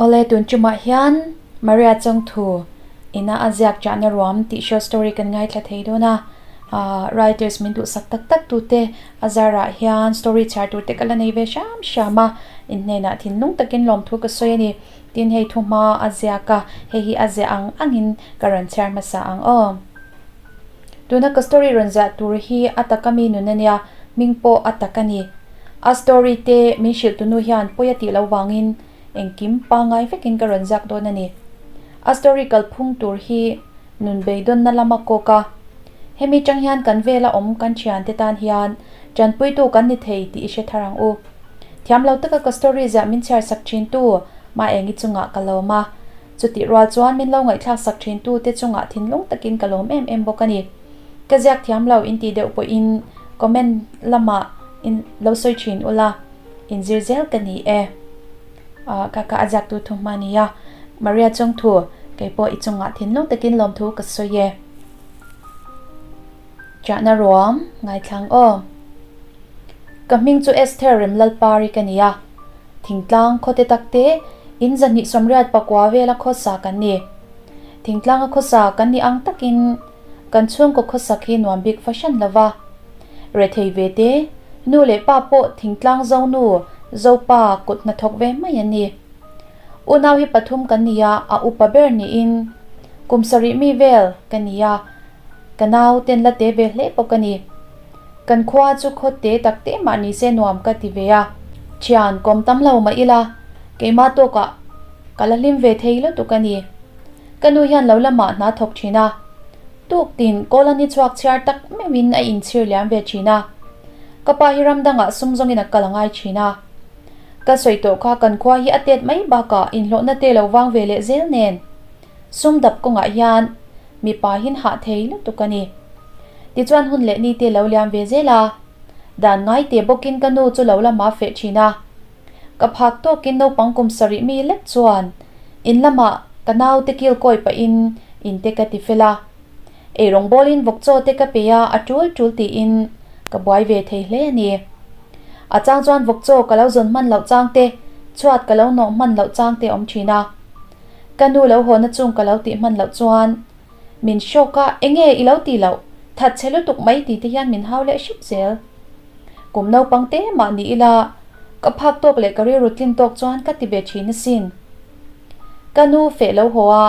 Awle tun tumah hian Maria Chawngthu ina a ziak chahna ruam tih short story kan ngaithla thei dawn a, ahh writers min duhsak tak tak tute a zarah hian story chhiar tur te ka la nei ve hram hram a, in hnenah thinlung takin lawmthu ka sawi a ni. Tin hei thu hma a ziak a, hei hi a ziah ang angin ka rawn chhiar hmasa ang aw. Tuna ka story rawn ziah tur hi a taka mi nun a nia, hming pawh a tak a ni. A story te min hrilh tunu hian pawi a tih loh vangin engkim pangngai vekin ka rawn ziak dawn a ni. A story kalphung tur hi nun beidawnna lama kawk a, hemi tang hian kan vela awm kan thiante tan hian tanpuitu kan ni thei tih i hre thar ang u. Thiam lo taka ka story ziah min chhiar sak thin tu Maengi chungah ka lawm a, chutih rual chuan min lo ngaihthlak sak thin tu te chungah thinlung takin ka lawm em em bawk a ni. Ka ziak thiam lo in tih deuh pawhin comment lamah in lo sawi thin ula, in zir zel ka ni e. Ah ka ka a ziak tu thu hma nia Maria Chungthu keipawh i chungah thinlung takin lawmthu ka sawi e. Chahna ruam ngaithlang aw. Ka hming chu Esther Remlalpari ka ni a, thingtlang khawte takte in zahnih sawmriat pakua vela khawsa kan ni. Thingtlanga khawsa kan ni ang takin kan chhungkaw khawsak hi nuam bik fahran lo va. Rethei ve te, nu leh pa pawh thingtlang zo nu, zo pa kut hnathawk ve mai an ni. Unau hi pathum kan ni a, a upa ber niin kum sarih mi vel ka ni a, Ka nau ten la te ve hle bawk a ni. Kan khua chu khaw te tak te mah ni se nuam ka ti ve a. Thian kawm tam lo mah ila, keimah tawkah ka la hlim ve thei lutuk a ni. Ka nu hian lo lamah hna thawk thin a. Tuk tin kawl a ni chhuak chhiar tak meuhin a inchhir liam ve thin a. Ka pa hi ram dangah sum zawngin a kal a ngai thin a. Ka sawi tawh kha kan khua hi a tet mai bakah inhlawhna te lo vang ve leh zel nen. Sum dap kawngah hian mipa hin hah thei lutuk a ni. Tichuan hun leh ni te lo liam ve zel a, dan ngai te bawkin ka nu chu lo lama feh thin a. Ka phak tawkin naupang kum sarih mi lek chuan in lamah ka nau te kil kawi pahin in te ka ti fel a. Eirawng bawlin vawk chaw te ka pe a, a tul tul tiin ka buai ve thei hle a ni. A chang chuan vawk chaw ka lo zawn hman loh chang te, chhuat ka lo nawh hman loh chang te awm thin a. Ka nu lo haw na chung ka lo tih hman loh chuan min hrawk a, enge i lo tih loh, that chhe lutuk mai ti te hian min hau leh hrep zel. Kum naupang te mah ni ila ka phak tawk leh ka rilru tlin tawk chuan ka ti ve thin asin. Ka nu feh lo haw a,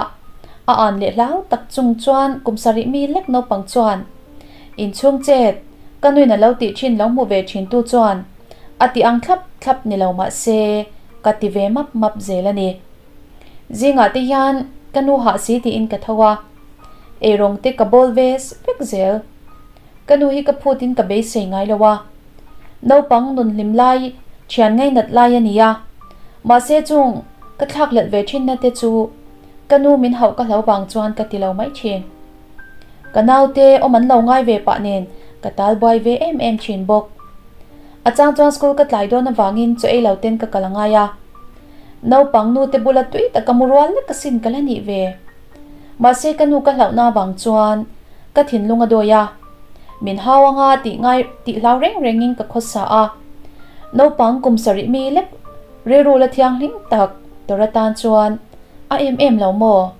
a an leh hlau tak chung chuan kum sarih mi lek naupang chuan inchhung chet ka nuin a lo tih thin lo hmu ve thin tu chuan a ti ang thlap thlap ni lo mah se ka ti ve map map zel a ni. Zingah te hian ka nu hah si tiin ka tho a, eirawng te ka bawl ve vek zel. Ka nu hi ka phutin ka beisei ngai lo a, naupang nun hlim lai thian ngainat lai a ni a, mahse chung ka thlak let ve thinna te chu ka nu min hauh ka hlo vang chuan ka ti lo mai thin. Ka naute awm an lo ngai ve pah nen ka tal buai ve em em thin bawk. A chang chuan school ka tlai dawn avangin chaw ei lo ten ka kal a ngai a. Naupang nu te bula tui taka mu rual lek asin ka la nih ve. Mahse ka nu ka hlauhna avang chuan ka thinlung a dawi a. Min hau anga tih ngai tih hlau reng rengin ka khawsa a. Naupang kum sarih mi lek rilru la thianghlim tak tawr atan chuan a em em lo maw?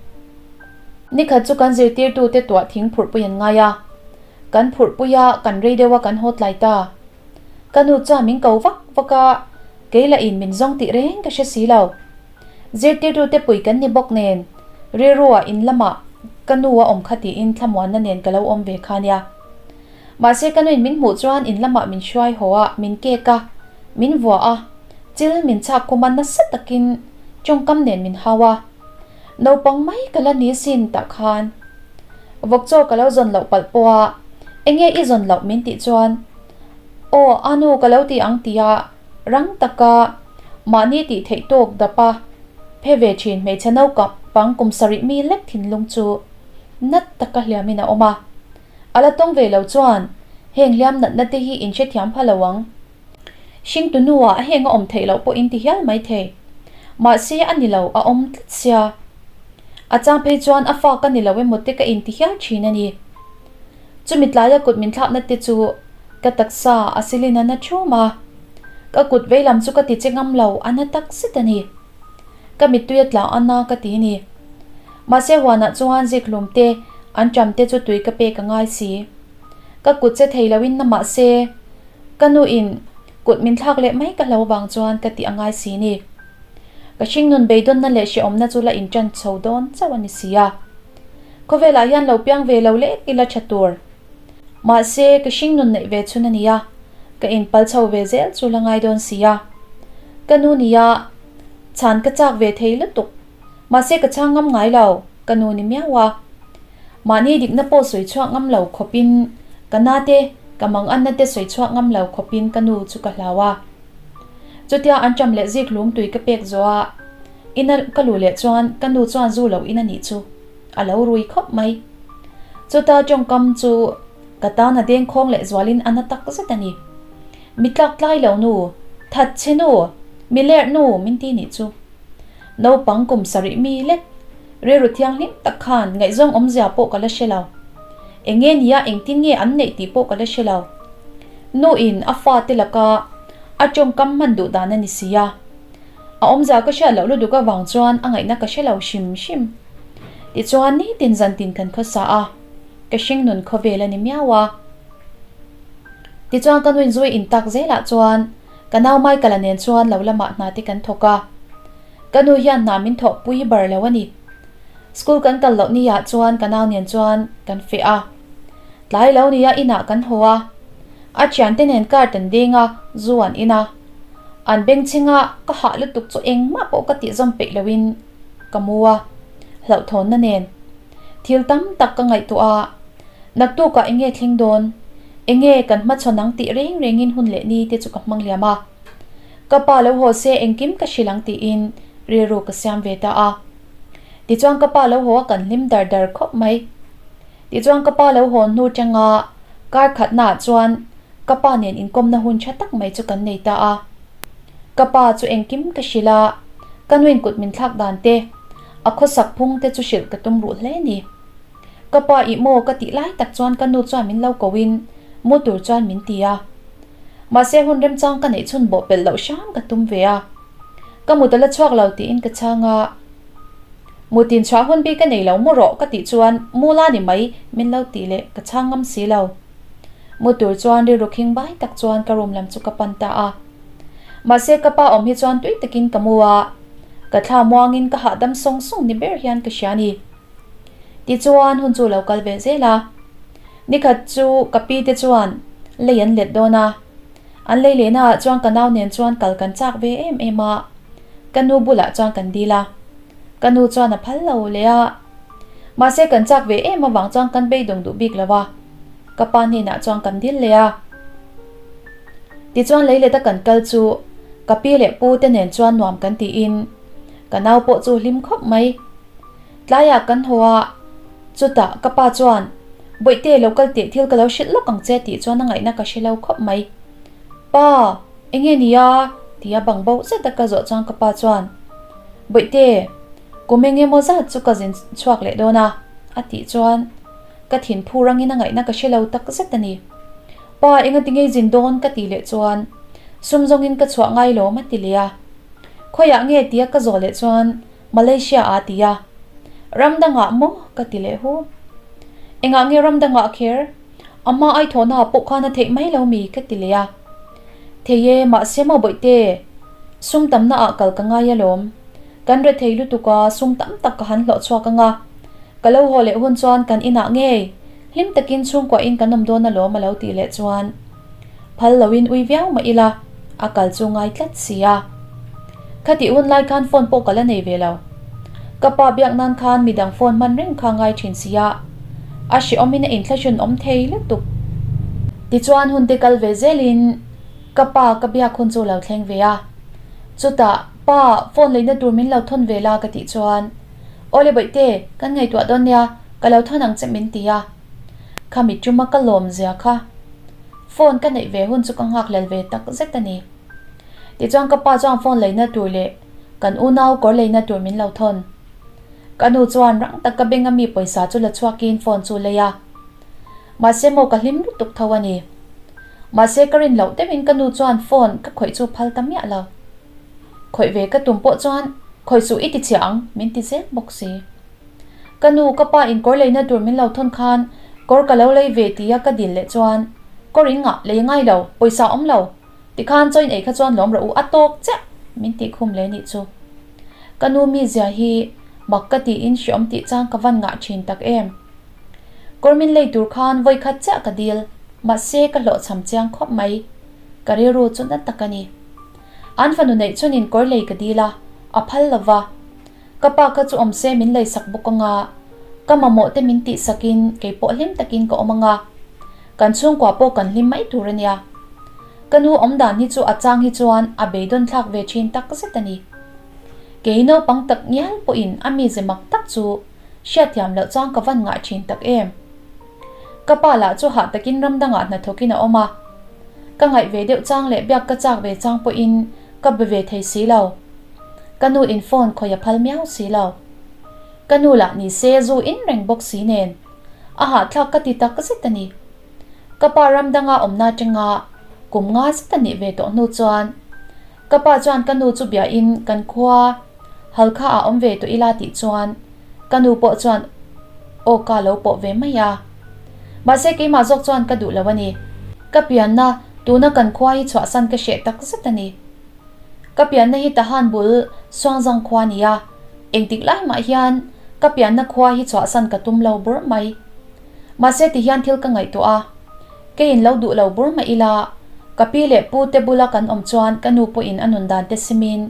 Nikhat chu kan zirtirtute tuah thing phurhpui an ngai a. Kan phurhpui a, kan rei deuh a kan haw tlai ta. Ka nu chuan min ko vak vak a, kei lah in min zawng tih reng ka hre si lo. Zirtirtute pui kan ni bawk nen, rilruah in lamah ka nu a awm kha tiin thlamuanna nen ka lo awm ve kha nia. Mahse ka nuin min hmuh chuan in lamah min hruai haw a, min kek a, min vuah a, chil min chhak khum a nasa takin tawngkam nen min hau a. Naupang mai ka la ni sin tah khan vawk chaw ka lo zawn loh palh pawh a, enge i zawn loh min tih chuan aw a nu ka lo ti ang tia rang taka mahni tih theih tawk dap a phe ve thin hmeichhe naupang kum sarih mi lek thinlung chu nat taka hliamin a awm a, a la tawng ve lo chuan heng hliam natna te hi in hrethiam pha lo ang. Hringtu nuah heng a awm theih loh pawh in ti hial mai thei. Mahse a ni lo, a awm tlat sia. A chang phei chuan a fa ka ni lo emaw te ka inti hial thin a ni. Chumi tlaia kut min thlakna te chu ka taksa a silin a na thum a. Ka kut veilam chu ka ti che ngam lo, a na tak zet a ni. Ka mittui a tla a na ka ti ni. Mahse huanah chuan zikhlum te, an ṭam te chu tui ka pek a ngai si. Ka kut che thei loin na mahse ka nu in kut min thlak leh mai ka hlo vang chuan ka tih a ngai si ni. Ka hringnun beidawnna leh hrehawmna chu la inṭan chho dawn chauh a ni si a. Khawvelah hian lo piang ve lo lek ila ṭha tur. Mahse ka hringnun neih ve chhun a nia, ka inpal chho ve zel chu la ngai dawn si a. Ka nu nia, chhan ka chak ve thei lutuk. Mahse ka chhang ngam ngai lo, ka nu ni miau a. Mahni dikna pawh sawi chhuak ngam lo khawpin ka na te, ka manganna te sawi chhuak ngam lo khawpin ka nu chu ka hlau a. Chutia an ṭam leh zik lum tui ka pek zawh a, ina ka luh leh chuan ka nu chuan zu lo in a nih chu a lo rui khawp mai. Chuta ṭawngkam chu ka tan a dengkhawng leh zualin a na tak zet a ni. Mi tlak tlai lo nu, that chhe nu, mi lerh nu min ti nih chu. Naupang kum sarih mi lek, rilru thianghlim tak khan ngaihzawng awmzia pawh ka la hre lo. Eng nge nia engtin nge an neih tih pawh ka la hre lo. Nu in a fate laka a tawngkam hman duh dan a ni si a. A awmzia ka hriat loh lutuk avang chuan a ngaihna ka hre lo hrim hrim. Tichuan nitin zantin kan khawsa a, ka hringnun khawvel a ni miau a. Tichuan ka nuin zui intak zelah chuan Ka nau Michael-a nen chuan lo lamah hna te kan thawk a, ka nu hian hna min thawh pui bar lo a ni. School kan kal loh ni ah chuan ka nau nen chuan kan feh a, tlai lo nia inah kan haw a, a thiante nen car kan deng a, zu an in a, an bengchheng a, ka hah lutuk chu engmah pawh ka tih zawm peih loin ka mu a, hlauhthawnna nen thil tam tak ka ngaihtuah a. Naktukah eng nge thleng dawn? Eng nge kan hmachhawn ang tih reng rengin hun leh ni te chu ka hmang liam a. Ka pa lo haw se engkim ka hrilh ang tiin rilru ka siam ve ta a. Tichuan ka pa lo haw a kan hlim dar dar khawp mai. Tichuan ka pa lo haw hnu tanga kar khatnaah chuan ka pa nen inkawmna hun tha tak mai chu kan nei ta a. Ka pa chu engkim ka hrilh a, ka nuin kut min thlak dan te, a khawsak phung te chu hrilh ka tum ruh hle ni. Ka pa ih maw ka tih lai tak chuan ka nu chuan min lo ko in mu tur chuan min ti a. Mahse hun remchang ka neih chhun bawh pelh loh hram ka tum ve a. Ka mut a la chhuak lo tiin ka chhang a. Mutin chhuah hun bik ka nei lo mu rawh ka tih chuan mu la ni mai min lo tih leh ka chhang ngam si lo. Mu tur chuan rilru khing bai tak chuan ka room lam chu ka pan ta a. Mahse ka pa awm hi chuan tui takin ka mu a. Ka thla muangin ka hahdam sawng sawng ni ber hian ka hria ni. Tichuan hun chu lo kal ve zel a. Nikhat chu ka pi te chuan lei an let dawn a. An lei lehna ah chuan ka nau nen chuan kal kan chak ve em em a. Ka nu bulah chuan kan dil a. Ka nu chuan a phal lo leh a. Mahse kan chak ve em avang chuan kan beidawng duh bik lo a. Ka pa hnenah chuan kan dil leh a. Tichuan lei leta kan kal chu ka pi leh pu te nen chuan nuam kan tiin ka nau pawh chu hlim khawp mai. Tlaiah kan haw a, chutah ka pa chuan, Bawihte lo kal teh thil ka lo hrilh lawk ang che tih chuan a ngaihna ka hre lo khawp mai. Pa, enge nia? tia bang bo zet a ka zawh chuan ka pa chuan, Bawihte, kum eng emaw zat chu ka zin chhuak leh dawn a, a tih chuan ka thin phur angin a ngaihna ka hre lo tak zet a ni. Pa, enga ti ngei zin dawn? ka tih leh chuan, Sum zawngin ka chhuah ngai lawm a ti leh a. Khawiah nge? tia ka zawh leh chuan, Malaysia ah ti a, ram dangah maw ka ti leh hu. Engah nge ram dangah kher? A hma ai thawhna ah pawh khan a theih mai lo mi ka ti leh a. Thei e, mahse maw bawihte, sum tamna ah kal ka ngai alawm. Kan rethei lutuk a, sum tam tak ka han hlawh chhuak anga. Ka lo haw leh hun chuan kan inah ngei hlim takin chhungkuahin kan awm dawn alawm a lo tih leh chuan phal loin ui viau mah ila a kal chu ngai tlat si a. Khatih hun lai khan phone pawh ka la nei ve lo. Ka pa biak nan khan midang phone hman reng kha ngai thin si a, a hrehawmin a inthlahrun awm thei lutuk. Tichuan hun te kal ve zelin ka pa ka biak hun chu lo thleng ve a. Chutah, Pa, phone leina tur min lo thawn ve la ka tih chuan Awle bawihte, kan ngaihtuah dawn nia, ka lo thawn ang che min ti a. Khami tuma ka lawm zia kha. Phone ka neih ve hun chu ka nghakhlel ve tak zet a ni. Tichuan ka pa chuan phone leina tur leh kan unau kawr leina tur min lo thawn. Ka nu chuan rang taka beng a mi pawisa chu la chhuakin phone chu lei a. Mahse maw ka hlim lutuk tho a ni. Mahse ka rin loh deuhin ka nu chuan phone ka khawih chu phal ta miah lo. Khawih ve ka tum pawh chuan. Khawi suh i ti chhia ang, min ti zel bawk si. Ka nu, ka pa in kawr leina tur min lo thawn khan kawr ka lo lei ve tia ka dil leh chuan, Kawr in ngah, lei ngai lo, pawisa awm lo, tikhan chaw in ei kha chuan lawm rawh u, a tawk chiah, min tih khum leh nih chu. Ka nu mizia hi mak ka tiin hreawm tih chang ka van ngah thin tak em. Kawr min lei tur khan vawi khat chiah ka dil, mahse ka hlawhchham chiang khawp mai. Ka rilru chu na tak a ni. An fanu neih chuanin kawr lei ka dil a, a phal lo va. Ka pa kha chu awm se min lei sak bawk anga, ka mamawh te min tih sakin kei pawh hlim takin ka awm anga, kan chhungkua pawh kan hlim mai tur a nia. Ka nu awm dan hi chu a chang hi chuan a beidawn thlak ve thin tak zet a ni. Kei naupang tak ngial pawhin a mize mak tak chu hriatthiam loh chuan ka van ngah thin tak em. Ka pa lah chu hah takin ram dangah hnathawkin a awm a. Ka ngaih ve deuh chang leh biak ka chak ve chang pawhin ka be ve thei si lo. Ka nu in phone khawi a phal miau si lo. Ka nu lah ni se zu in reng bawk si nen. A hahthlak ka ti tak zet a ni. Ka pa ram danga awmna atanga kum nga zet a nih ve tawh hnu chuan ka pa chuan ka nu chu biahin kan khua Halkha ah awm ve tawh ila tih chuan ka nu pawh chuan aw ka lo pawh ve mai a. Mahse keimah zawk chuan ka duh lo a ni. Ka pianna tuna kan khua hi chhuahsan ka hreh tak zet a ni. Ka pianna hi Tahan bul Suangzang khua a ni a, engtik lai mah hian ka pianna khua hi chhuahsan ka tum lo bur mai. Mahse tihian thil ka ngaihtuah a, keiin lo duh lo bur mah ila, ka pi leh pu te bula kan awm chuan ka nu pawhin a nun dan te simin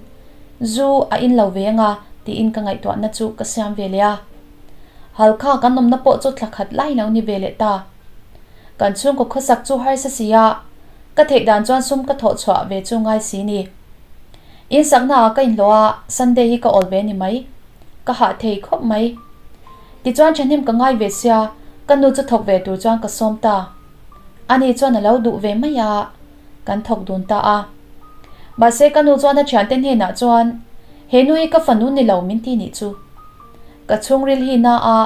zu a in lo ve anga tiin ka ngaihtuahna chu ka siam ve leh a. Halkha kan awmna pawh chu thla khat lai lo ni ve leh ta. Kan chhungkaw khawsak chu harsa si a, ka theih dan chuan sum ka thawh chhuah ve chu ngai si ni. In sakna ah ka inhlawh a, Sunday hi ka awl ve ni mai. Ka hah thei khawp mai. Tichuan thahnem ka ngai ve sia, ka nu chu thawk ve tur chuan ka sawm ta. Ani chuan a lo duh ve mai a, kan thawk dun ta a. Mahse ka nu chuan a thiante hnenah chuan, He nu hi ka fanu ni lo min ti nih chu. Ka chhungril hi na a,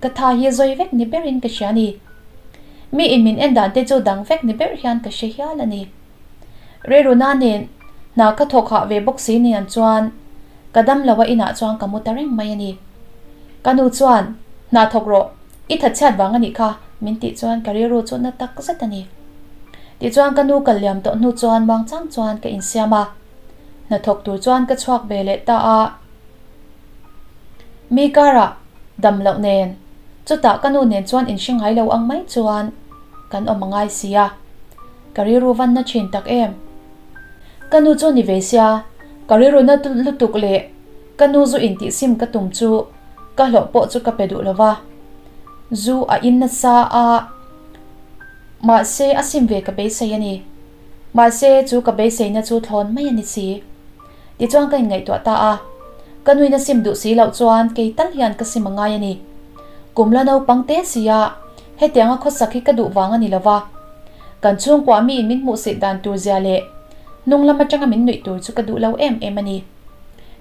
ka tha hi zawi vek ni berin ka hria ni. Mi in min en dan te chu dang vek ni ber hian ka hre hial a ni. Rilruna nen hna ka thawk hah ve bawk si nen chuan ka dam lo a inah chuan ka mu ta reng mai a ni. Ka nu chuan, Hna thawk rawh, i thatchhiat vang a nih kha, min tih chuan ka rilru chu na tak zet a ni. Tichuan ka nu kal liam tawh hnu chuan muangchang chuan ka insiam a, hna thawk tur chuan ka chhuak ve leh ta a. Mi karah dam loh nen, chutah ka nu nen chuan inhre ngai lo ang mai chuan kan awm a ngai si a, ka rilru van na thin tak em. Ka nu chu ni ve sia, ka rilru na lutuk leh ka nu zu intih sim ka tum chu ka hlawh pawh chu ka pe duh lo va, zu a in nasa a, mahse a sim ve ka beisei a ni. Mahse chu ka beiseina chu thlawn mai a ni si. Tichuan ka inngaihtuah ta a, ka nuin a sim duh si loh chuan kei tal hian ka sim a ngai a ni. Kum la naupang te si a, hetianga khawsak hi ka duh vang a ni lo va. Kan chhungkua miin min hmuhsit dan tur zia leh hnung lam atanga min nuih tur chu ka duh lo em em a ni.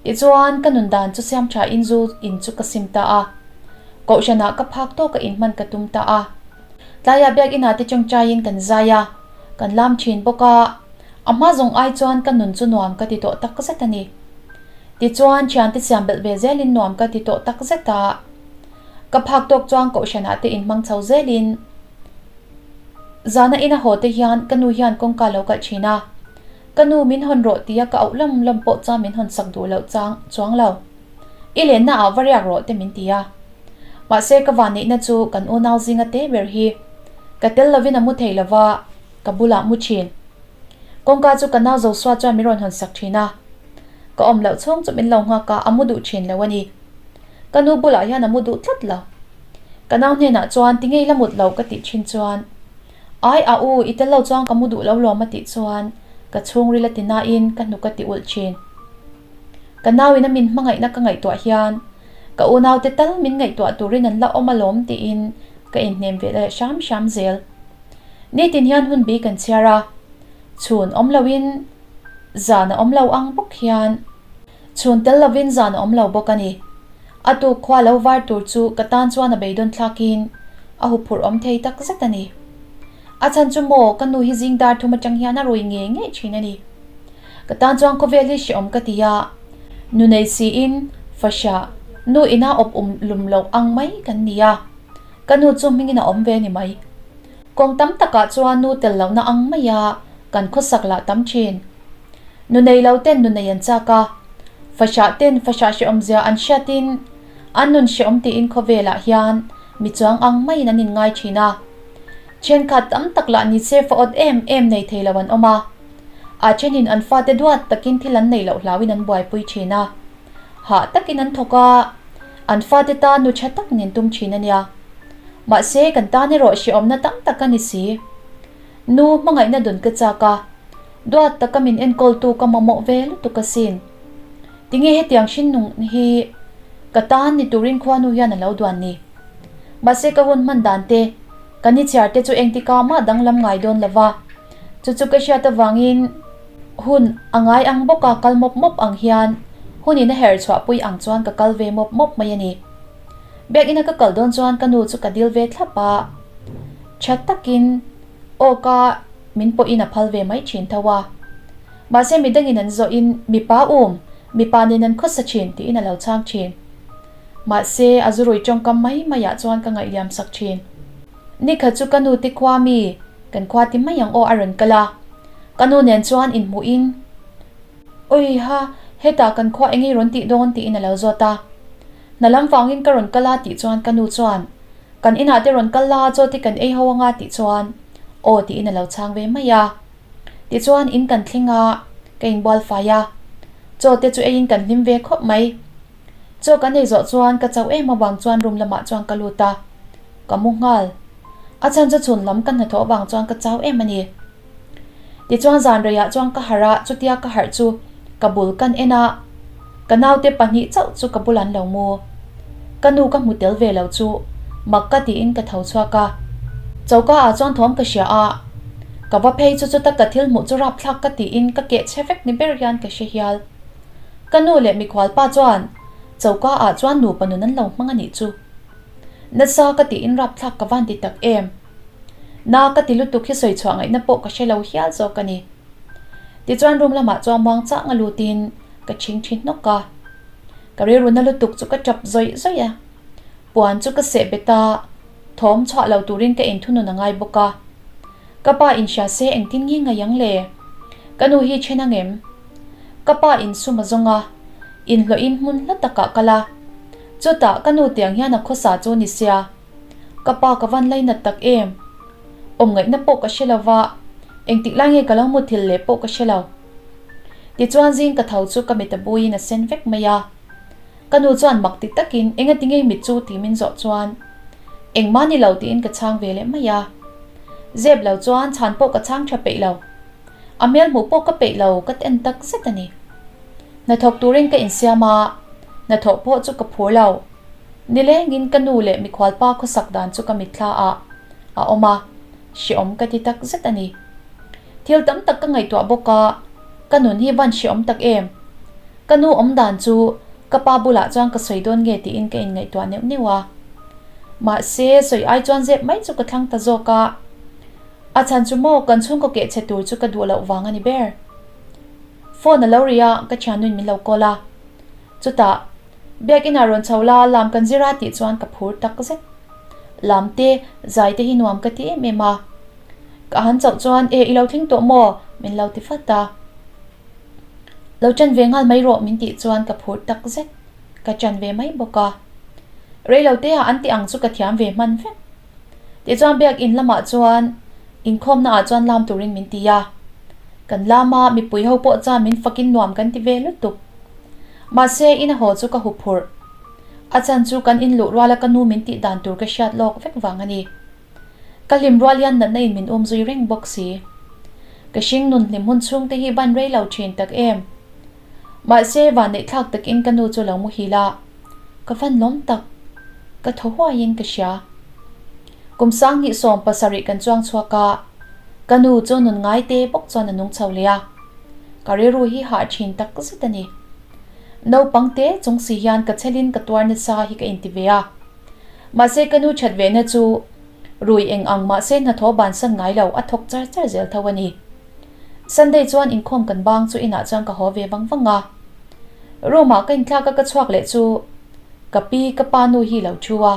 Tichuan ka nun dan chu siam tha in zu in chu ka sim ta a, kohhranah ka phak tawka inhman ka tum ta a. Tlaiah biakinah te tawngtaiin kan zai a, kan lam thin bawk a. A hma zawng ai chuan ka nun chu nuam ka ti tawh tak zet a ni. Tichuan, thiante siam belh ve zelin nuam ka ti tawh tak zet a. Ka phak tawk chuan kohhranah te inhmang chho zelin zana ina haw te hian ka nu hian kawngka lo kalh thin a. Ka nu min hawn rawh tia ka auh lawm lawm pawh chuan min hawn sak duh loh chang chuang lo. I lenna ah va riak rawh te min ti a. Mahse ka vanneihna chu kan unau zinga te ber hi ka tel lovin a mu thei lova ka bulah mu thin. Kawngka chu ka nau Joshua chuan min rawn hawn sak thin a, ka awm loh chhung chu min lo nghak a, a mu duh thin lo a ni. Ka nu bulah hian a mu duh tlat lo. Ka nau hnenah chuan ti ngei la mut lo ka tih thin chuan, Ai a u, i tel lo chuan ka mu duh lo lawm a tih chuan ka chhungril a ti nain ka hnuk a ti ulh thin. Ka nauin a min hmangaihna ka ngaihtuah hian ka unaute tal min ngaihtuah turin an la awm alawm tiin ka inhnem ve leh hram hram zel. Nitin hian hun bi kan chhiar a, chhun awm loin zan a awm lo ang bawk hian chhun tel lovin zan a awm lo bawk a ni. A tuk khua lo var tur chu ka tan chuan a beidawn thlakin a huphurh awm thei tak zet a ni. A chhan chu maw ka nu hi zing dar thum atang hian a rui ngei ngei thin a ni. Ka tan chuan khawvel hi hreawm ka ti a. Nu nei siin fahrah nu ina awp um lum loh ang mai kan ni a, ka nu chu hmingin a awm ve ni mai. Kawng tam takah chuan nu tel lohna ang maia kan khawsak lah tam thin. Nu nei lo ten nu nei an chak a, fahrah ten fahrah hrehawmzia an hriatin an nun hrehawm tiin khawvelah hian mi chuang ang maiin an inngai thin a. Thenkhat tam tak lah ni se fa awt em em nei thei lo an awm a. A thenin an fate duat takin thil an neih loh hlauin an buaipui thin a. Hah takin an thawk a, an fate tan nu tha tak nen tum thin a nia. Mahse kan tan erawh hrehawmna tam tak a ni si. Nu hmangaihna dun ka chak a, duat taka min enkawltu ka mamawh ve lutuk asin. Tinge hetiang hrinnung hi ka tan ni turin khuanu hian a lo duan ni. Mahse ka hun hman dan te, ka ni chhiar te chu engtika mah danglam ngai dawn lo va, chu chu ka hriat avangin hun a ngai ang bawk a kal mawp mawp ang hian hun in a herh chhuah pui ang chuan ka kal ve mawp mawp mai a ni. Biakina ka kal dawn chuan ka nu chu ka dil ve thlap a, tha takin aw ka min pawhin a phal ve mai thin tho a. Mahse midangin an zawhin mipa um, mipa nen an khawsa thin tiin a lo chhang thin. Mahse a zurui tawngkam mai maiah chuan ka ngaihliam sak thin. Nikhat chu ka nu te khua mi, kan khua ti mai ang aw a rawn kal a. Ka nu nen chuan inhmuhin, Awi ha, hetah kan khua eng i rawn tih dawn tiin a lo zawt a. Hna lam vangin ka rawn kal a tih chuan ka nu chuan, Kan inah te rawn kal la, chaw te kan ei ho anga tih chuan, Aw tiin a lo chhang ve mai a. Tichuan in kan thleng a, ka inbual fai a. Chaw te chu eiin kan hlim ve khawp mai. Chaw kan ei zawh chuan ka chauh em avang chuan room lamah chuan ka lut a, ka mu nghal. A chhan chu chhun lam ka hnathawh avang chuan ka chau em a ni. Tichuan zan reiah chuan ka harh a, chutia ka harh chu ka bul kan en a, ka naute pahnih chauh chu ka bul an lo mu. Ka nu ka hmu tel ve lo chu mak ka tiin ka tho chhuak a. Choka ah chuan thawm ka hria a, ka va phei chu chuta ka thil hmuh chu rapthlak ka tiin ka keh chhe vek ni ber hian ka hre hial. Ka nu leh mikhual pa chuan choka ah chuan nupa nun an lo hmang a nih chu. Nasa ka tiin rapthlak ka van ti tak em. Na ka ti lutuk hi sawi chhuah ngaihna pawh ka hre lo hial zawk a ni. Tichuan room lamah chuan muang chang a lutin ka chhing thi hnawk a. Ka rilru na lutuk chu ka tap zawih zawih a. Puan chu ka seh bet a, thawm chhuah lo turin ka inthunun a ngai bawk a. Ka pa inhria se engtin nge ngai ang le? Ka nu hi then ang em? Ka pa insum a zawng a, inhlawhin hmun hla takah kal a. Chutah ka nu tiang hian a khawsa chu ni sia. Ka pa ka van lainat tak em? Awm ngaihna pawh ka hre lo va, engtik lai nge ka lo muthilh leh pawh ka hre lo. Tichuan zing ka tho chu ka mit a buiin a sen vek mai a. Ka nu chuan mak ti takin enga ti ngei mit chu tih min zawh chuan engmah ni lo tiin ka chhang ve leh mai a. Zep lo chuan chhan pawh ka chhang tha peih lo. A hmel hmuh pawh ka peih lo ka ten tak zet a ni. Hnathawk turin ka insiam a, hnathawh pawh chu ka phur lo. Nilengin ka nu leh mikhualpa khawsak dan chu ka mitthla ah a awm a, hrehawm ka ti tak zet a ni. Thil tam tak ka ngaihtuah bawk a, ka nun hi van hrehawm tak em? Ka nu awm dan chu ka pa bulah chuan ka sawi dawn nge tiin ka inngaihtuah neuh neuh a. Mahse, sawi ai chuan zep mai chu ka thlang ta zawk a. A chhan chu maw kan chhungkaw keh chhe tur chu ka duh loh vang a ni ber. Phone a lo ri a, ka thiannuin min lo call a. Chutah, Biakinah rawn chho la, lam kan zir a tih chuan ka phur tak zet. Lam te, zai te hi nuam ka ti em em a. Ka han chauh chuan, E, i lo thleng tawh maw? min lo ti fat a. Lo chan ve nghal mai rawh min tih chuan ka phur tak zet. Ka chan ve mai bawk a. Reilo te ah an ti ang chu ka thiam ve hman vek. Tichuan biakin lamah chuan inkhawmna ah chuan lam turin min ti a. Kan lam a, mipui ho pawh chuan min fakin nuam kan ti ve lutuk. Mahse in a haw chu ka huphurh. A chhan chu kan inluh ruala ka nu min tih dan tur ka hriat lawk vek vang a ni. Ka hlim rual hian natna in min um zui reng bawk si. Ka hring nun hlim hun chhung te hi ban rei lo thin tak em. Mahse vanneih thlak takin ka nu chu lo muhil a, ka van lawm tak. Ka thaw huaiin ka hria. Kum sanghnih 17 kan chuang chhuak a, ka nu chu nun ngai te bawk chuan a nung chho leh a. Ka rilru hi hah thin tak zet a ni. Naupang te chung si hian ka chelin ka tuar nasa hi ka inti ve a. Mahse ka nu that ve na chu rui eng ang mahse hnathawh bansan ngai lo a thawk char char zel tho a ni. Sunday chuan inkhawm kan bang chu inah chuan ka haw ve vang vang a. Room ah ka inthlak a ka chhuak leh chu ka pi ka pa nu hi lo thu a.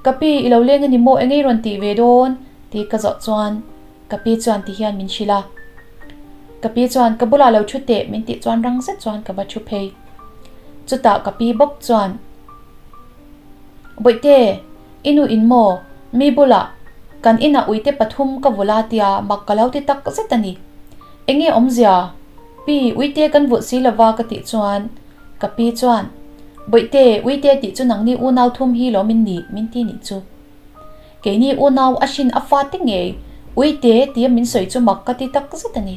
Ka pi i lo leng a ni maw eng ei rawn tih ve dawn tih ka zawh chuan ka pi chuan ti hian min hrilh a. Ka pi chuan ka bulah lo thu teh min tih chuan rang zet chuan ka va thu phei. Chutah ka pi bawk chuan Bawihte, i nu in maw? Mi bulah kan inah uite pathum ka vul a tia mak ka lo ti tak zet a ni. Enge awmzia? Pi, uite kan vulh si lova ka tih chuan ka pi chuan Bawihte, uite tih chu nangni unau thum hi lawm in nih min ti nih chu. Keini unau a hrin a fate ngei uite tia min sawi chu mak ka ti tak zet a ni.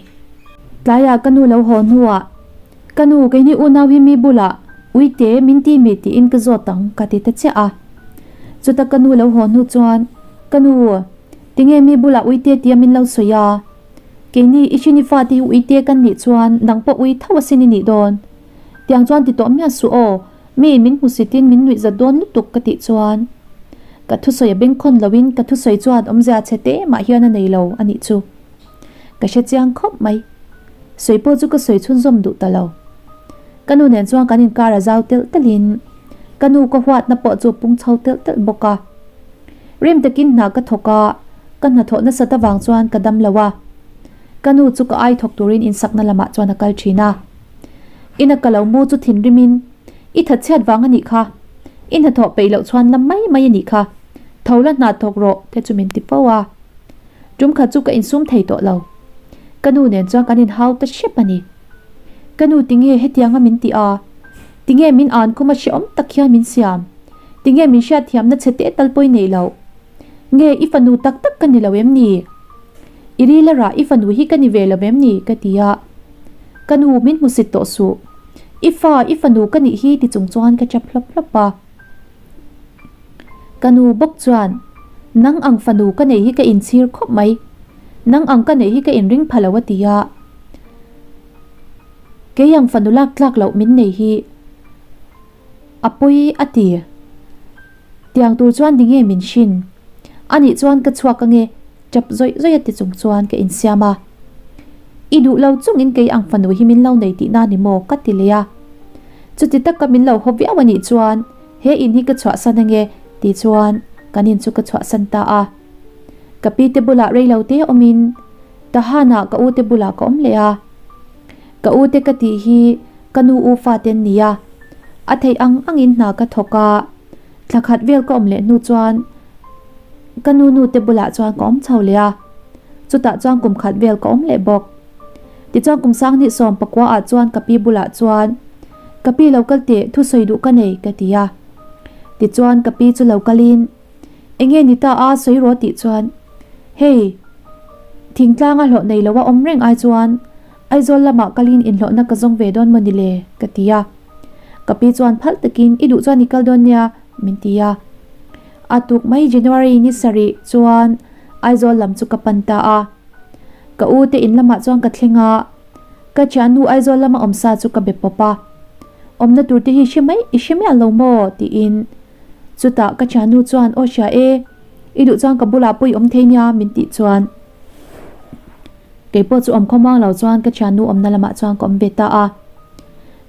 Tlaiah ka nu lo haw hnuah Ka nu, keini unau hi mi bulah uite min ti mi tiin ka zawt ang ka ti ta chiah a. Chuta ka nu lo haw hnu chuan Ka nu, tinge mi bulah uite tia min lo sawi a? Keini i hrini fate hi uite kan nih chuan nang pawh ui tho asin i nih dawn. Tiang chuan ti tawh miah suh aw, miin min hmusitin min nuih zat dawn lutuk ka tih chuan ka thusawi a bengkhawn loin ka thusawi chuan awmzia chhe te mah hian a nei lo a nih chu. Ka hre chiang khawp mai. Sawi pawh chu ka sawi chhunzawm duh ta lo. Ka nu nen chuan kan inkar a zau telh telhin ka nu ka huatna pawh chu a pung chho telh telh bawk a. Rim takin hna ka thawk a, ka hnathawh nasat avang chuan ka dam lo a. Ka nu chu ka ai thawk turin insakna lamah chuan a kal thin a. Ina ka lo mu chu thinrimin, I thatchhiat vang a nih kha, i hnathawh peih loh chuan la mai mai a nih kha, tho la hna thawk rawh te chu min ti fo a. Tum khat chu ka insum thei tawh lo. Ka nu nen chuan kan inhau ta hrep a ni. Ka nu tinge hetianga min ti a? Tinge min an khum a hrehawm tak hian min siam? Tinge min hriatthiamna chhe teh tal pawi nei loh? Nge i fanu tak tak ka ni lo em ni? I ril a rah i fanu hi ka ni ve lo em ni? ka ti a. Ka nu min hmusit tawh suh. I fa, i fanu ka nih hi ti chung chuan ka chap hlawp hlawp a. Ka nu bawk chuan, Nang ang fanu ka neih hi ka inchhir khawp mai. Nang ang ka neih hi ka inring pha lo a ti a. Kei ang fanu lak tlak loh min nei hi a pawi a ti. Tiang tur chuan ni nge min hrin? A nih chuan ka chhuak ange, chap zawih zawih a ti chung chuan ka insiam a. I duh lo chungin kei ang fanu hi min lo nei tihna ni maw? ka ti leh a. Chuti taka min lo haw viau a nih chuan he in hi ka chhuahsan ange ti chuan kan in chu ka chhuahsan ta a. Ka pi te bulah rei lo te awmin Tahanah ka u te bulah ka awm leh a. Ka u te ka tih hi ka nu u fate an ni a, a theih ang angin hna ka thawk a, thla khat vel ka awm leh hnu chuan ka nu nu te bulah chuan ka awm chho leh a, chutah chuan kum khat vel ka awm leh bawk. Tichuan kum sanghnih 19 ah chuan ka pi bulah chuan ka pi lo kal teh thusawi duh ka nei ka ti a, tichuan ka pi chu lo kalin Enge ni ta a sawi rawh tih chuan hei thingtlanga hlawh nei loa awm reng ai chuan Aizawl lamah kalin inhlawhna ka zawng ve dawn maw ni le ka ti a. Ka pi chuan phal takin i duh chuan i kal dawn nia min ti a. A tuk mai January ni sarih chuan Aizawl lam chu ka pan ta a. Ka u te in lamah chuan ka thleng a, ka thiannu Aizawl lama awm sa chu ka be pawp a. Awmna tur te hi hre mai i hre miah lo maw tiin Chutah ka thiannu chuan aw hria e, i duh chuan ka bulah pawh i awm thei nia min tih chuan keipawh chu awm khawmuang lo chuan ka thiannu awmna lamah chuan ka awm ve ta a.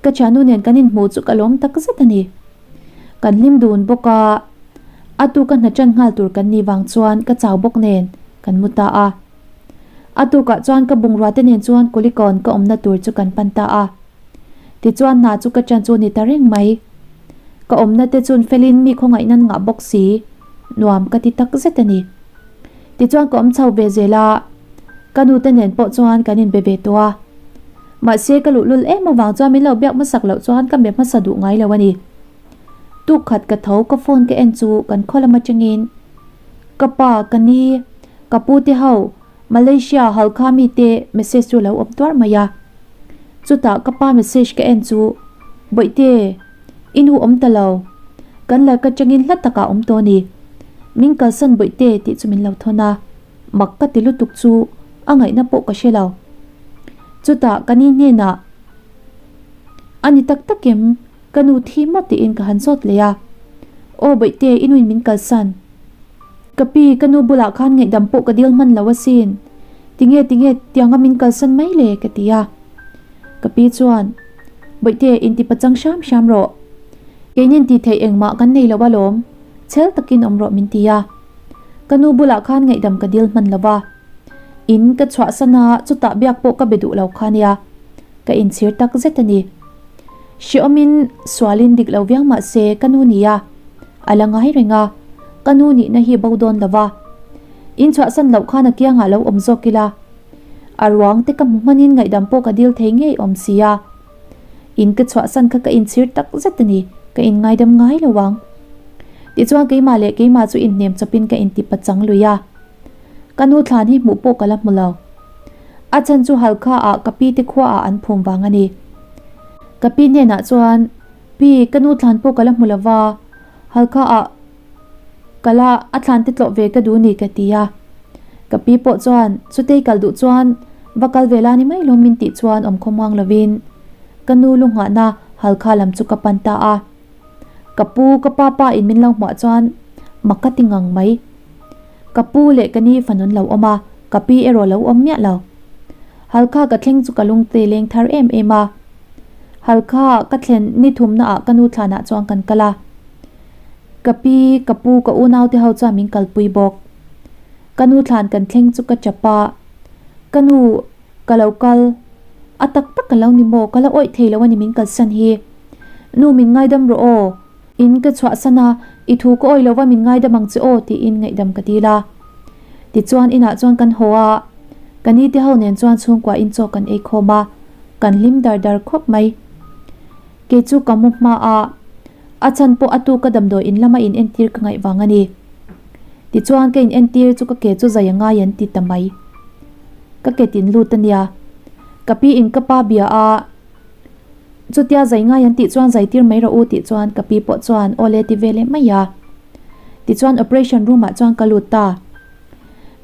Ka thiannu nen kan inhmuh chu ka lawm tak zet a ni. Kan hlim dun bawk a, a tuka hna ṭan nghal tur kan nih vang chuan ka chau bawk nen kan mu ta a. A tukah chuan ka bungrua te nen chuan Kulikawn ka awmna tur chu kan pan ta a. Tichuan hna chu ka ṭan chu a ni ta reng mai. Ka awmna te chun felin mi khawngaih nan ngah bawk si, nuam ka ti tak zet a ni. Tichuan ka awm chho ve zel a, ka nu te nen pawh chuan kan inbe ve tawh a. Mahse ka luhlul em avang chuan min lo biak hmasak loh chuan ka be hmasa duh ngai lo a ni. Tuk khat ka tho ka phone ka en chu kan khaw lam atangin ka pa, ka ni, ka pu te ho, Malaysia Halkha mite message chu lo awm tuar mai a. Chutah ka pa message ka en chu, Bawihte, i nu awm ta lo. Kan laka changin hla takah awm tawh a ni. Min kalsan Bawihte tih chu min lo thawn a, mak ka ti lutuk chu a ngaihna pawh ka hre lo. Chutah ka ni hnenah, A ni tak tak em? Ka nu thi maw tiin ka han zawt leh a. Aw Bawihte, i nuin min kalsan. Ka pi, ka nu bulah khan ngaihdam pawh ka dil hman lo asin. Tinge, tinge, tianga min kalsan mai le? ka ti a. Ka pi chuan, Bawihte, inti pachang hram hram rawh. Keinin tih theih engmah kan nei lo alawm, chhel takin awm rawh min ti a. Ka nu bulah khan ngaihdam ka dil hman lo va. In ka chhuahsan a, chutah biak pawh ka be duh lo kha nia. Ka inchhir tak zet a ni. Hreawmin sualin dik lo viau mah se ka nu nia, a la ngai reng a, ka nu nihna hi bo dawn lo va. In chhuahsan loh khan a kiangah lo awm zawk ila. A ruang te ka hmu hmanin ngaihdam pawh ka dil thei ngei awm si a. In ka chhuahsan kha ka inchhir tak zet a ni, ka inngaidam ngai lo ang. Tichuan keimah leh keimah chu inhnem chawpin ka inti pachang lui a. Ka nu thlan hi hmuh pawh ka la hmu lo. A chhan chu Halkha ah ka pi te khua ah an phum vang a ni. Ka pi hnenah chuan, Pi, ka nu thlan pawh ka la hmu lo va, Halkha ah ka la a thlan te tlawh ve ka duh ni ka ti a. Ka pi pawh chuan, Chutei kal duh chuan va kal ve la ni mai lo min tih chuan awm khawmuang lovin ka nu lu nghahna Halkha lam chu ka pan ta a. Ka pu, ka pa pa in min lo hmuah chuan mak ka ti ngang mai. Ka pu leh ka ni fanun lo awm a, ka pi erawh lo awm miah lo. Halkha ka thleng chu ka lungte leng thar em em a. Halkha ka thlen ni thumna ah ka nu thlanah chuan kan kal a. Ka pi, ka pu, ka unau te ho chuan min kalpui bawk. Ka nu thlan kan thleng chu ka chap a, Ka nu, Ka lo kal. A tak tak ka lo ni maw? Ka la awih thei lo a ni min kalsan hi. Nu min ngaidam rawh aw. In ka chhuahsan a, i thu ka awih lova min ngaidam ang che aw tiin ngaihdam ka dil a. Tichuan inah chuan kan haw a, ka ni te ho nen chuan chhungkua in chaw kan ei khawm a, kan hlim dar dar khawp mai. Kei chu ka mu hma a, a chhan pawh a tu ka damdawi in lama in entir ka ngaih vang a ni. Tichuan ka in entir chu ka ke chu zai a ngai an ti ta mai. Ka ke tin lut a nia. Ka pi in ka pa bia a, chutia zai ngai an tih chuan zai tir mai rawh u tih chuan ka pi pawh chuan aw le ti ve leh mai a. Tichuan operation room ah chuan ka lut ta.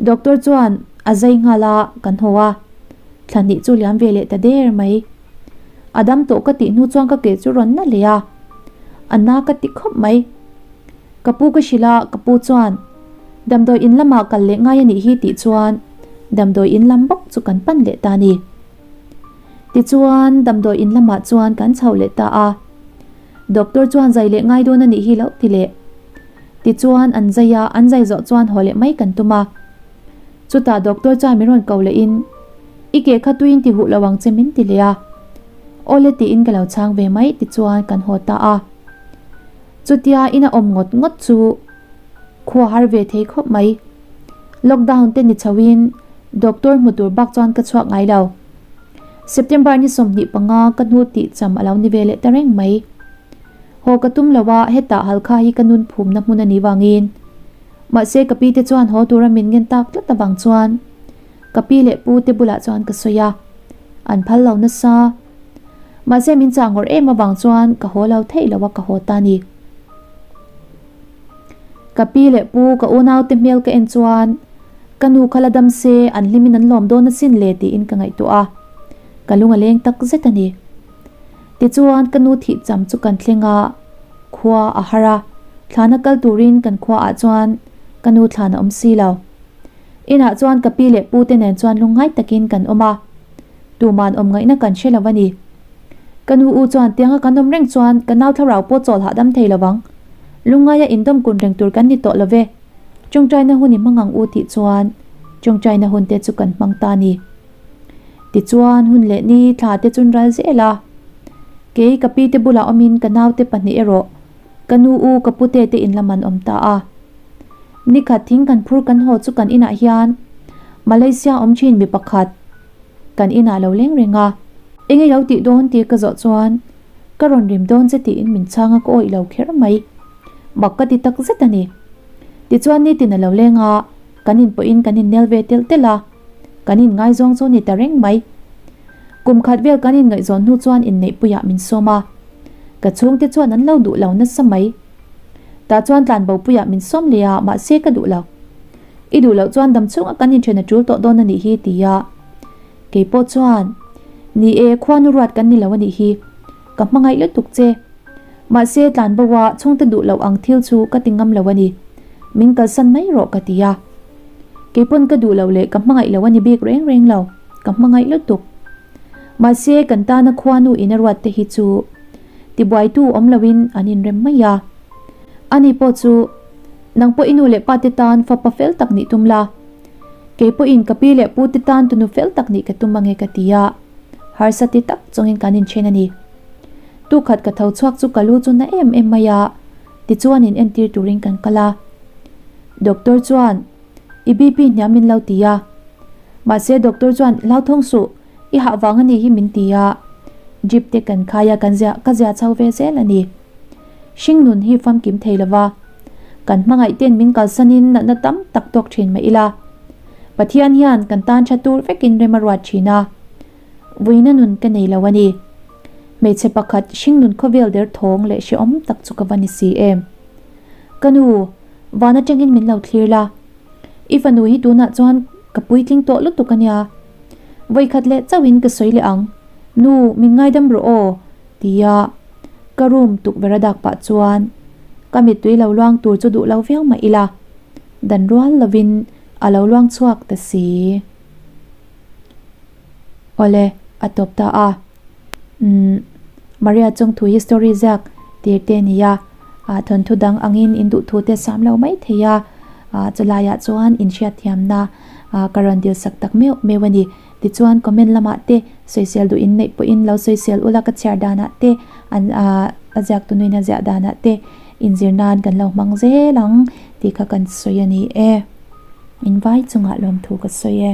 Doctor chuan a zai nghal a, kan haw a. Thla hnih chu liam ve leh ta der mai. A dam tawh ka tih hnu chuan ka ke chu rawn na leh a. A na ka ti khawp mai. Ka pu ka hrilh a, ka pu chuan, Damdawi in lamah kal leh ngai a nih hi tih chuan damdawi in lam bawk chu kan pan leh ta a ni. Tichuan damdawi in lamah chuan kan chho leh ta a. Doctor chuan zai leh ngai dawn a nih hi loh ti leh. Tichuan an zai a, an zai zawh chuan haw leh mai kan tum a. Chutah doctor chuan min rawn ko leh in, I ke kha tuiin ti huh lo ang che min ti leh a. Awle tiin ka lo chhang ve mai tichuan kan haw ta a. Chutia ina awm ngawt ngawt chu khua har ve thei khawp mai. Lockdown te ni chho in doctor hmu tur bak chuan ka chhuak ngai lo. September ni 25 ka hnu tih cham a lo ni ve leh ta reng mai. Haw ka tum lo a, hetah Halkha hi ka nun phumna hmun a nih vangin. Mahse ka pi te chuan haw tura min ngen tak tlat avang chuan ka pi leh pu te bulah chuan ka sawi a, an phal lo nasa. Mahse min chah ngawrh em avang chuan ka haw lo theih lo a ka haw ta ni. Ka pi leh pu ka unau te hmel ka en chuan ka nu kha la dam se an hlimin an lawm dawn asin le tiin ka ngaihtuah a, ka lung a leng tak zet a ni. Tichuan ka nu thih cham chu kan thleng a, khua a har a, thlana kal turin kan khua ah chuan ka nu thlan a awm si lo. Inah chuan ka pi leh pu te nen chuan lungngai takin kan awm a. Tuman awm ngaihna kan hre lo a ni. Ka nu u chuan tianga kan awm reng chuan ka nau thlarau pawh chawl hahdam thei lo vang. Lungngaia indawm kun reng tur kan ni tawh lo ve. Tawngtaina hun i hmang ang u tih chuan tawngtaina hun te chu kan hmang ta a ni. Tichuan hun leh ni thla te chun ral zel a. Kei ka pi te bulah awmin ka nau te pahnih erawh ka nu u ka pute te in lam an awm ta a. Nikhat thing kan phur kan haw chu kan inah hian Malaysia awm thin mi pakhat kan inah lo leng reng a. Eng i lo tih dawn tih ka zawh chuan ka rawn rim dawn che tiin min chhang a ka awih lo kher mai. Mak ka ti tak zet a ni. Tichuan nitin a lo leng a, kan in pawhin kan innel ve telh telh a, kan inngaizawng chu ni ta reng mai. Kum khat vel kan inngaihzawn hnu chuan inneihpuiah min sawm a, ka chhungte chuan an lo duh lo nasa mai. Tah chuan tlanbopuiah min sawm leh a, mahse ka duh lo. I duh loh chuan dam chhunga kan inthen a tul tawh dawn a nih hi ti a. Kei pawh chuan, Ni e, khuanu ruat kan ni lo a nih hi. Ka hmangaih lutuk che. Mahse tlanbo a chhungte duh loh ang thil chu ka ti ngam lo a ni. Min kalsan mai rawh ka ti a. Kei pawn ka duh loh leh ka hmangaih lo a ni bik reng reng lo. Ka hmangaih lutuk. Mahse kan tana khuanu in a ruat te hi chu tibuaitu awm loin an inrem mai a. Ani pawh chu nang pawh i nu leh pa te tan fapa fel tak nih tum la. Kei pawhin ka pi leh pu te tan tunu fel tak nih ka tum ange ka ti a, harsa ti tak chungin kan inchen a ni. Tukhat ka tho chhuak chu ka lu chu na em em mai a, tichuan in entir turin kan kal a. Doctor chuan I BP hniam min lo ti a. Mahse doctor chuan hlauthawng suh, i hah vang a nih hi min ti a. Drip te kan khai a kan zia ka zia chho ve zel a ni. Hringnun hi famkim thei lova. Kan hmangaih ten min kalsanin natna tam tak tawk thin mah ila. Pathian hian kan tan tha tur vekin rem a ruat thin a. Vuina nun ka nei lo a ni. Hmeichhe pakhat hringnun khawvel der thawng leh hrehawm tak chu ka va ni si em. Ka nu, van atangin min lo thlir la. I fanu hi tunah chuan ka puitling tawh lutuk a nia. Vawikhat leh chauhin ka sawi leh ang. Nu, min ngaidam rawh aw, tia ka room tukverh a dak pah chuan ka mittui lo luang tur chu duh lo viau mah ila, dan rual lovin a lo luang chhuak ta si. Awle, a tawp ta a. Umm, Maria chung thu hi story ziak tir te a ni a, ah thawnthu dang angin in duh thu te sam lo mai thei a, ah chulaiah chuan in hriatthiamna ah ka rawn dil sak tak meuh meuh a ni. Tichuan comment lamah te sawisel duh in neih pawhin lo sawisel ula ka chhiar danah te an ah a ziak tunuin a ziah danah te inzir nan kan lo hmang zel ang tih kha kan sawi a ni e. In vai chungah lawmthu ka sawi e.